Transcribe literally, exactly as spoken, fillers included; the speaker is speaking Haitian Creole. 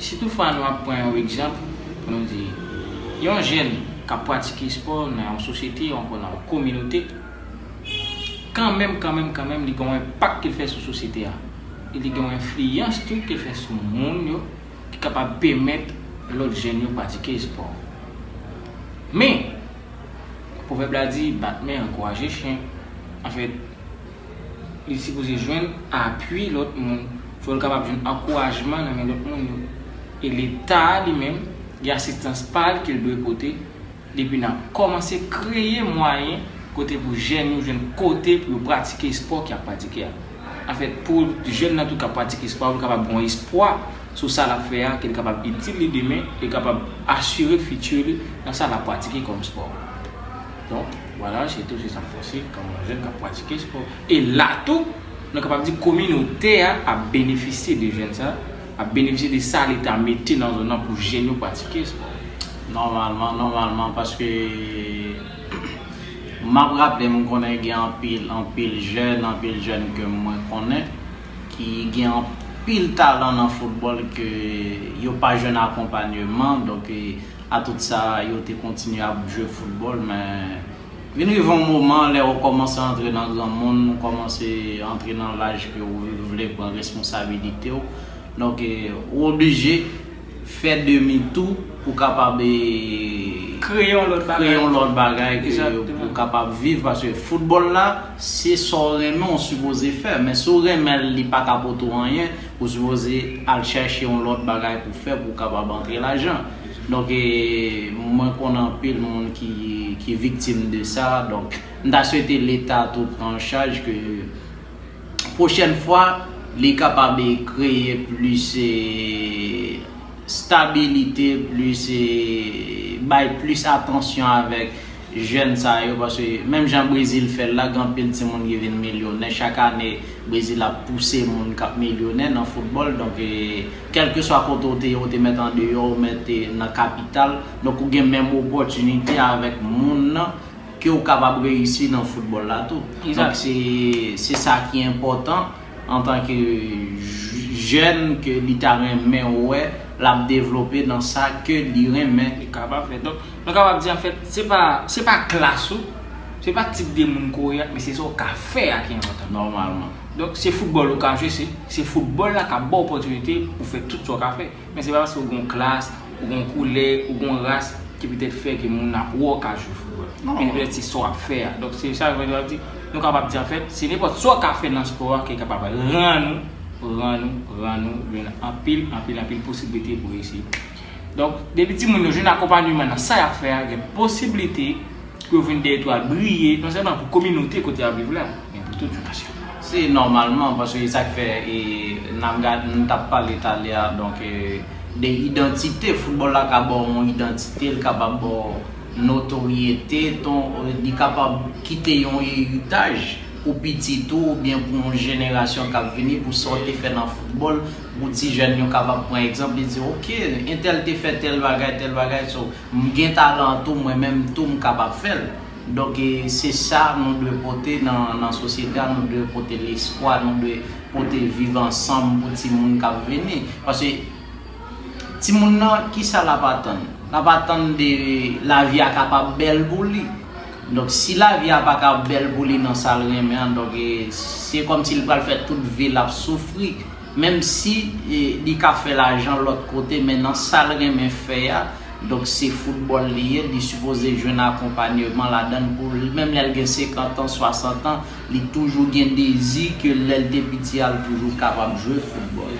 Si toutfwa nou ap pran yon egzanp, pou nou di, yon jèn k ap pratike espò nan yon sosyete, ankò nan yon kominote, kanmenm, kanmenm, kanmenm, li gen yon enpak ke l fè sou sosyete a. E li gen yon enfliyans tou ke l fè sou moun yo, ki kapab pèmèt lòt jèn yo pratike espò. Men, pwovèb la di, bat men ankouraje chen. Anfèt, li sipoze jwenn apui lòt moun. Fò l kapab jwenn ankourajman nan men lòt moun yo. E Leta a li menm, gen asistans pa l ke l dwe pote, depi n ap kòmanse kreye mwayen kote pou jèn yo jwenn kote pou yo pratike espò k y ap pratike a. Anfèt, pou jèn nan tou k ap pratike espò a, pou l kapab gen yon espwa sou sa l ap fè a, ke l kapab itil li demen, e kapab asire fiti li nan sa l ap pratike kòm espò. Donk, vwala, se tou se sa m panse, kòm yon jèn k ap pratike espò. E la tou, nou kapab di kominote a ap benefisye de jèn sa, ap benefisye de sa Leta mete nan zòn nan pou jèn yo pratike espò. Nòmalman, nòmalman, paske m ap raple, m konnen gen anpil, anpil jèn, anpil jèn ke mwen konnen, ki gen anpil talan nan foutbòl ke yo pa jwenn akonpanyeman, donk, e, a tout sa, yo te kontinye ap jwe foutbòl, men vin rive yon moman, lè ou kòmanse antre nan granmoun, ou kòmanse antre nan laj ke ou vle pran responsabilite w. Donk, e, ou oblije fè demi tou pou kapab, e, Kreye yon lòt kreye bagay. yon lòt bagay ke Egzakteman. pou kapab viv, paske foutbòl la, se sa w renmen, ou sipoze fè, men si w renmen l, li pa ka pote w anyen, ou sipoze al chèche yon lòt bagay pou fè pou w kapab antre lajan. Donk, e, mwen konnen anpil moun ki, ki viktim de sa, donk, m ta swete Leta tou pran an chaj ke pwochèn fwa, li kapab kreye plis, e, stabilite, plis, e, bay plis atansyon avèk jèn sa yo, paske menm jan Brezil fè l la, gen anpil timoun ki vin milyonè. Chak ane, Brezil ap pouse moun k ap milyonè nan foutbòl. Donk, e, kèlkeswa kote w te ye, ou te mèt andeyò, ou mèt, e, nan kapital. Donk, ou gen menm opòtinite avèk moun nan ke w kapab reyisi nan foutbòl la tou. Donk, Egzak. se, se sa ki enpòtan antanke j-, jèn ke li ta renmen wè l ap devlope nan sa ke li renmen. Li kapab fè. Donk, nou kapab di, anfèt, se pa, se pa klas ou, se pa tip de moun ke w ye, men se sa w ka fè a ki enpòtan. Nòmalman. Donk, se foutbòl ou ka jwe, se, se foutbòl la k ap ba w opòtinite pou fè tout sa w ka fè. Men se pa paske w gen yon klas, ou gen yon koulè, ou gen yon ras ki petèt fè ke moun ap wè w ka jwe foutbòl. Non. Men petèt se sa w ap fè a. Donk, se sa mwen ap di. Nou kapab di, anfèt, se nenpòt sa w ka fè nan espò a ki kapab rann ou, rann ou, rann ou jwenn anpil, anpil, anpil posiblite pou reyisi. Donk, depi timoun yo jwenn akonpanyeman nan sa y ap fè a, gen posiblite pou yo vin de etwal briye, non sèlman pou kominote kote y ap viv la, men pou tout yon nasyon. Se nòmalman, paske e sa k fè, e, n ap gad, n t ap pale talè a, donk, e, de idantite, foutbòl la ka ba w yon idantite, l kapab ba w notoryete, ton, li kapab kite yon eritaj pou pitit ou, oubyen pou yon jenerasyon k ap vini, pou sa w te fè nan foutbòl, pou ti jèn yo kapab pran egzanp, li di, "Ok, entèl te fè tèl bagay, tèl bagay, so, m gen talan tou, mwen menm tou, m kapab fè l." Donk, e, se sa nou dwe pote nan, nan sosyete a, nou dwe pote lespwa, nou dwe pote viv ansanm pou timoun k ap vini. Paske timoun nan, kisa l ap atann? L ap atann de lavi a kapab bèl pou li. Donk, si lavi a pa ka bèl pou li nan sa l renmen an, donk, e, se kòmsi l pral fè tout vi l ap soufri. Menm si, e, li ka fè lajan lòt kote, men nan sa l renmen fè a, donk se foutbòl li ye, li sipoze jwenn akonpanyeman ladan l pou li. Menm lè l gen senkant an, swasant an, li toujou gen dezi ke lè l te piti a, l toujou kapab jwe foutbòl.